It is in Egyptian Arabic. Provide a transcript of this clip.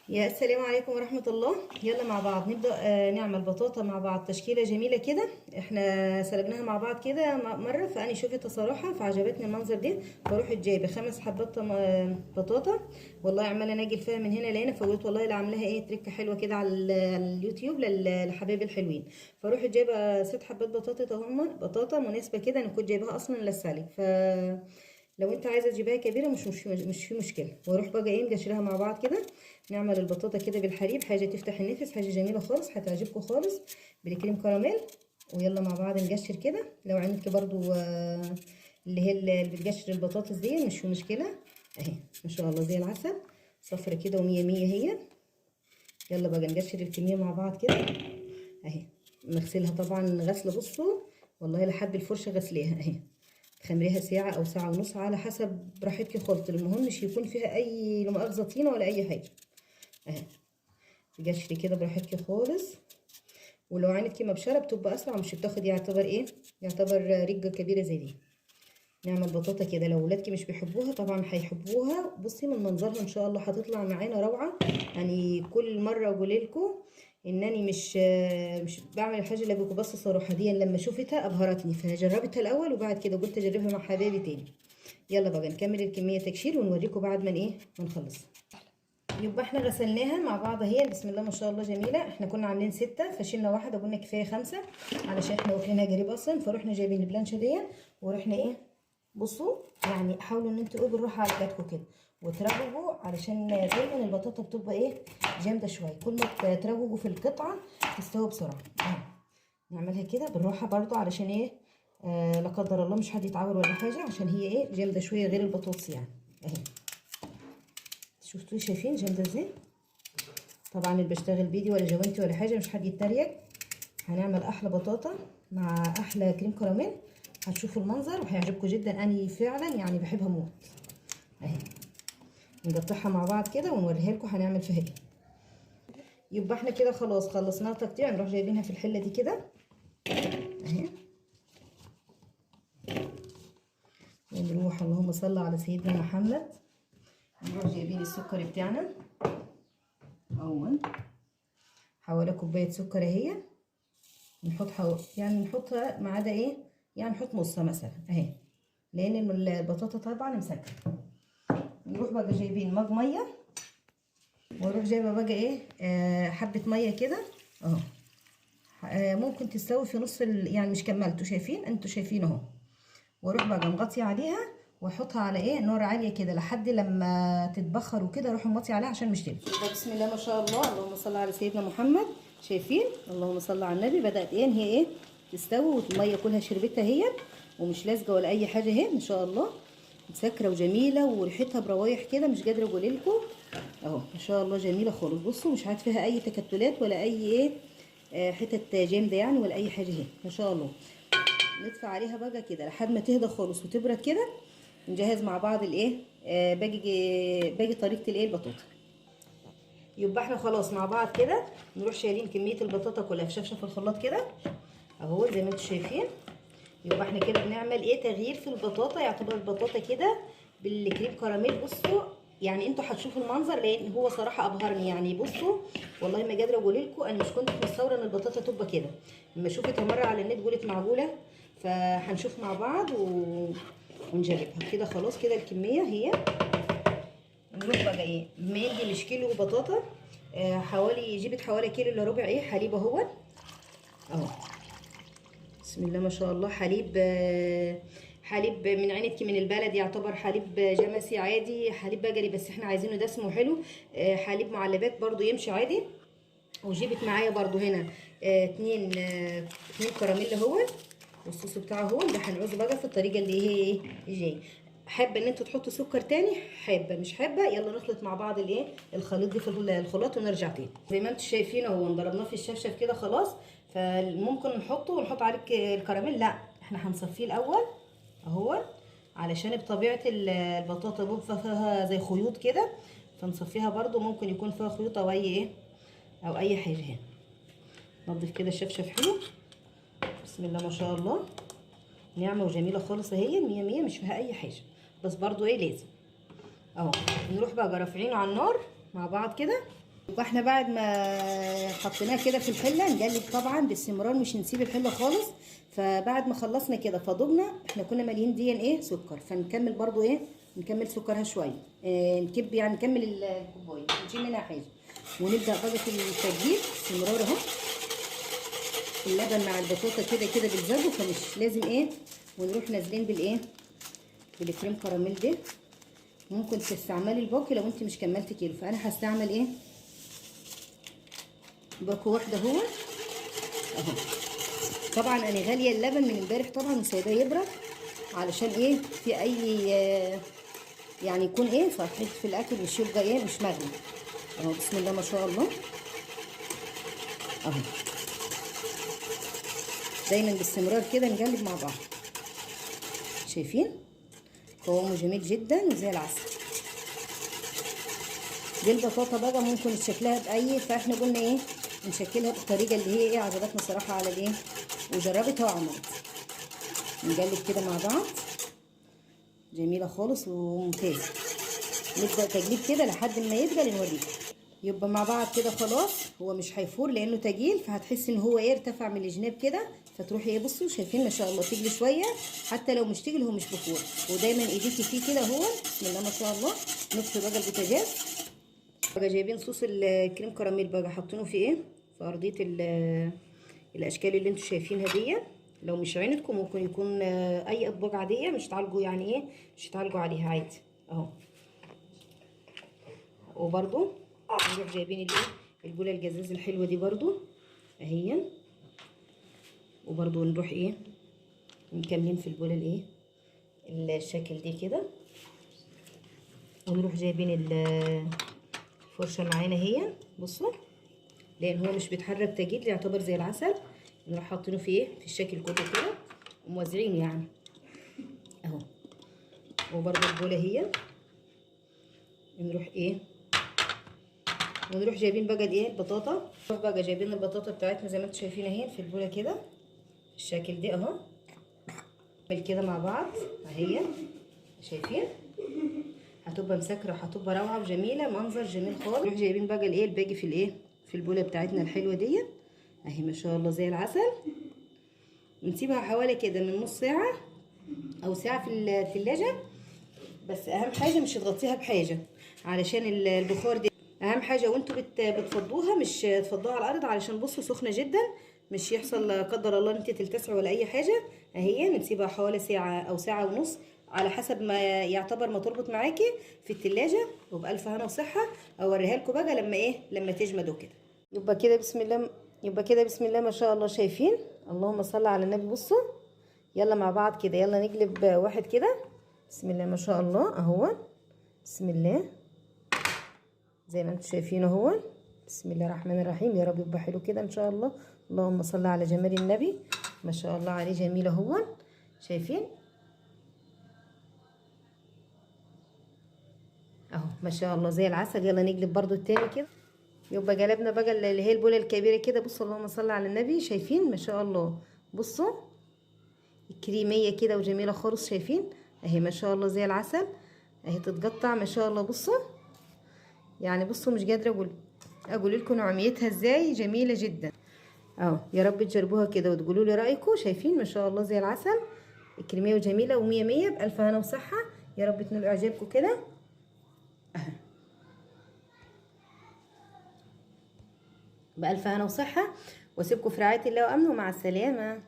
يا السلام عليكم ورحمة الله. يلا مع بعض نبدأ نعمل بطاطا مع بعض، تشكيلة جميلة كده. احنا سلقناها مع بعض كده مرة، فأنا شفتها صراحة فعجبتني المنظر ده، فروحت جايبة 5 حبات بطاطا، والله عمالة اناجل فيها من هنا لهنا، فقلت والله لا عاملاها ايه تركة حلوة كده على اليوتيوب للحبايب الحلوين. فروحت جايبة 6 حبات بطاطا اهما، بطاطا مناسبة كده، انا كنت جايباها اصلا للسلق، ف لو انت عايزه تجيبها كبيرة مش في مشكلة. واروح بقى ايه مقشرها مع بعض كده، نعمل البطاطا كده بالحليب، حاجة تفتح النفس، حاجة جميلة خالص هتعجبكم خالص، بالكريم كراميل. ويلا مع بعض نقشر كده. لو عندك برضو اللي هي اللي بتقشر البطاطس دي مش في مشكلة، اهي ما شاء الله زي العسل، صفرة كده ومية مية هي. يلا بقى نقشر الكمية مع بعض كده اهي، نغسلها طبعا غسله، بصوا والله لحد الفرشة غسليها اهي، تخمريها ساعة أو ساعة ونص على حسب راحتك خالص، المهم مش يكون فيها أي لا مؤاخذة طينة ولا أي حاجة أهي. تقشري كده براحتك خالص، ولو عندك مبشرة بتبقى أسرع، مش بتاخد يعتبر إيه، يعتبر رجة كبيرة زي دي. نعمل بطاطا كده، لو ولادك مش بيحبوها طبعا هيحبوها، بصي من منظرها إن شاء الله هتطلع معانا روعة. يعني كل مرة أقول لكم انني مش بعمل الحاجة اللي بكم، بس صراحة دي لما شفتها ابهرتني، فجربتها الاول وبعد كده قلت اجربها مع حبايبي تاني. يلا بقى نكمل الكمية تكشير ونوريكم بعد ما ايه ما نخلص. يبقى احنا غسلناها مع بعض اهي، بسم الله ما شاء الله جميلة. احنا كنا عاملين 6 فشيلنا واحدة قلنا كفاية 5 علشان احنا واكلينها جريب اصلا. فروحنا جايبين البلانشه دي ورحنا ايه، بصوا يعني حاولوا ان انتوا ايه بالراحة على جاتكم كده وترجوا، علشان دايما البطاطا بتبقى ايه جامدة شوية، كل ما ترجوا في القطعة تستوي بسرعة. نعملها كده بالراحة برضو علشان ايه لا قدر الله مش حد يتعور ولا حاجة، عشان هي ايه جامدة شوية غير البطاطس يعني اهي. شفتوا شايفين جامدة ازاي؟ طبعا اللي بشتغل بيدي ولا جوانتي ولا حاجة، مش حد يتريق. هنعمل احلى بطاطا مع احلى كريم كراميل، هتشوفوا المنظر وهيعجبكم جدا. انا فعلا يعني بحبها موت اهي. نقطعها مع بعض كده ونوريها لكم هنعمل فيها ايه. يبقى احنا كده خلاص خلصناها تقطيع، نروح جايبينها في الحلة دي كده اهي، ونروح اللهم صل على سيدنا محمد. نروح جايبين السكر بتاعنا اهو، حوالي كوباية سكر اهي، نحط يعني نحطها ما عدا ايه، يعني نحط نصها مثلا اهي، لان البطاطا طبعا مسكره. نروح بقى جايبين مج مية، واروح جايبه بقى ايه حبه مية كده اهو، ممكن تستوي في نص يعني مش كملته، شايفين انتوا شايفين اهو. واروح بقى مغطيه عليها واحطها على ايه نار عالية كده لحد لما تتبخر وكده، اروح مغطيه عليها عشان مش تلف. بسم الله ما شاء الله، اللهم صل على سيدنا محمد. شايفين اللهم صل على النبي، بدات ايه هي ايه تستوي، والمية كلها شربتها هي ومش لازقه ولا اي حاجة اهي ما شاء الله، مسكره وجميلة وريحتها بروايح كده مش قادرة اقول لكم اهو، ما شاء الله جميلة خالص. بصوا مش عاد فيها اي تكتلات ولا اي ايه حتت جامدة يعني ولا اي حاجة اهي ما شاء الله. ندفع عليها بقى كده لحد ما تهدى خالص وتبرد كده، نجهز مع بعض الايه باقي طريقه الايه البطاطا. يبقى احنا خلاص مع بعض كده نروح شايلين كمية البطاطا كلها في شفشة في الخلاط كده اهو زي ما انتم شايفين. يبقى احنا كده بنعمل ايه تغيير في البطاطا، يعتبر البطاطا كده بالكريم كراميل. بصوا يعني انتوا هتشوفوا المنظر لان هو صراحة ابهرني يعني. بصوا والله ما قادرة اقول لكم، انا مش كنت متصورة ان البطاطا تبقى كده، لما شفتها مرة على النت قلت معقولة، فهنشوف مع بعض ونجربها كده. خلاص كده الكمية هي. نروح بقى ايه بما ان دي مش كيلو بطاطا، حوالي جبت حوالي كيلو الا ربع ايه حليب اهو اهو، بسم الله ما شاء الله. حليب حليب من عينتك من البلد، يعتبر حليب جمسي عادي، حليب بقري بس احنا عايزينه دسم وحلو، حليب معلبات برضو يمشي عادي. وجبت معايا برضو هنا 2 كراميل اهو، والصوص بتاعه اهو ده هنعوزه بقى في الطريقة اللي هي ايه جاي. حابة ان انتوا تحطوا سكر تاني، حابة مش حابة، يلا نخلط مع بعض الايه الخليط دي في الخلاط ونرجع تاني. زي ما انتوا شايفين اهو ضربناه في الشفشف كده خلاص، فممكن نحطه ونحط عليه الكراميل، لا احنا هنصفيه الاول اهو، علشان بطبيعة البطاطا بيبقى فيها زي خيوط كده، فنصفيها برده، ممكن يكون فيها خيوط او اي ايه او اي حاجة. هنا نضيف كده الشفشف حلو، بسم الله ما شاء الله، ناعمة وجميلة خالص اهي، مية مية مش فيها اي حاجة، بس برضو ايه لازم اهو. نروح بقى رافعينه على النار مع بعض كده يبقى احنا بعد ما حطيناه كده في الحلة نقلب طبعا باستمرار، مش نسيب الحلة خالص. فبعد ما خلصنا كده فضبنا، احنا كنا ماليين دي ايه سكر، فنكمل برضو ايه، نكمل سكرها شوية، اه نكب يعني نكمل الكوباية، نشيل منها حاجة. ونبدا بقى في التجديد باستمرار اهو. اللبن مع البطاطا كده كده بالزبو، فمش لازم ايه. ونروح نازلين بالايه، بالكريم كراميل ده. ممكن تستعملي الباقي لو انت مش كملتي كيلو، فانا هستعمل ايه باكو واحدة اهو اهو. طبعا انا غالية اللبن من امبارح طبعا وسايباه يبرد، علشان ايه في اي يعني يكون ايه صحيح في الاكل، مش يبقى ايه مش مغلي اهو. بسم الله ما شاء الله اهو. دايما باستمرار كده نقلب مع بعض. شايفين قوامه جميل جدا وزي العسل. دي البطاطا بقى ممكن تشكلها باي، فاحنا قلنا ايه نشكلها بالطريقة اللي هي ايه عجبتنا صراحة على الايه، وجربتها وعملت. نقلب كده مع بعض، جميلة خالص وممتازة. نبدا تقليب كده لحد ما يتقل نوريكم. يبقى مع بعض كده خلاص، هو مش هيفور لانه تقيل، فهتحس ان هو ايه ارتفع من الجناب كده، فتروحي ايه بصوا شايفين ما شاء الله تجلي شوية، حتى لو مش تجلي هو مش بفور، ودايما ايديكي فيه كده اهو. بسم الله ما شاء الله. نطفي بقى البوتاجاز. بقى جايبين صوص الكريم كراميل بقى حاطينه في ايه، في ارضية الاشكال اللي انتوا شايفينها دي. لو مش عندكم ممكن يكون اي اطباق عادية، مش تعالجوا يعني ايه، مش تعالجوا عليها عادي اهو. وبرده نروح جايبين الايه البوله الجزاز الحلوة دي برده اهي، وبرده نروح ايه مكملين في البوله الايه الشكل دي كده. ونروح جايبين الفرشة معانا اهي، بصوا لان هو مش بيتحرك تجيل، يعتبر زي العسل. نروح حاطينه في ايه في الشكل كله كده وموزعينه يعني اهو. وبرده البوله هي نروح ايه، ونروح جايبين بقى الايه البطاطا. نروح بقى جايبين البطاطا بتاعتنا زي ما انتم شايفين اهي في البوله كده الشكل دي اهو. نعمل كده مع بعض اهي، شايفين هتبقى مسكره، هتبقى روعه وجميلة، منظر جميل خالص. نروح جايبين بقى الايه الباقي في الايه في البوله بتاعتنا الحلوة دي اهي ما شاء الله زي العسل. نسيبها حوالي كده من نص ساعة او ساعة في الثلاجة، بس اهم حاجة مش تغطيها بحاجة علشان البخار دي. اهم حاجة وانتوا بتفضوها مش تفضوها على الارض، علشان بصوا سخنة جدا، مش يحصل لا قدر الله ان انت تلتسعي ولا اي حاجة. اهي نسيبها حوالي ساعة او ساعة ونص على حسب ما يعتبر ما تربط معاكي في الثلاجة. وبالف هنا وصحة. اوريها لكم بقى لما ايه لما تجمد وكده. يبقى كده بسم الله، يبقى كده بسم الله ما شاء الله. شايفين اللهم صل على النبي. بصوا يلا مع بعض كده، يلا نقلب واحد كده. بسم الله ما شاء الله اهو، بسم الله زي ما انتم شايفين اهو. بسم الله الرحمن الرحيم، يا رب يبقى حلو كده ان شاء الله. اللهم صل على جمال النبي، ما شاء الله عليه جميل اهو. شايفين اهو ما شاء الله زي العسل. يلا نقلب برضو التاني كده. يبقى قلبنا بقى اللي هي البوله الكبيرة كده. بصوا اللهم صل على النبي، شايفين ما شاء الله. بصوا الكريميه كده وجميلة خالص، شايفين اهي ما شاء الله زي العسل اهي تتقطع ما شاء الله. بصوا يعني بصوا مش قادرة اقول لكم نوعيتها ازاي، جميلة جدا اهو. يا رب تجربوها كده وتقولوا لي رايكم. شايفين ما شاء الله زي العسل، الكريميه وجميلة ومية مية، بالف هنا وصحة. يا رب تنال اعجابكم كده اهي، بألف هنا وصحة. واسيبكم في رعاية الله وأمنه، ومع السلامة.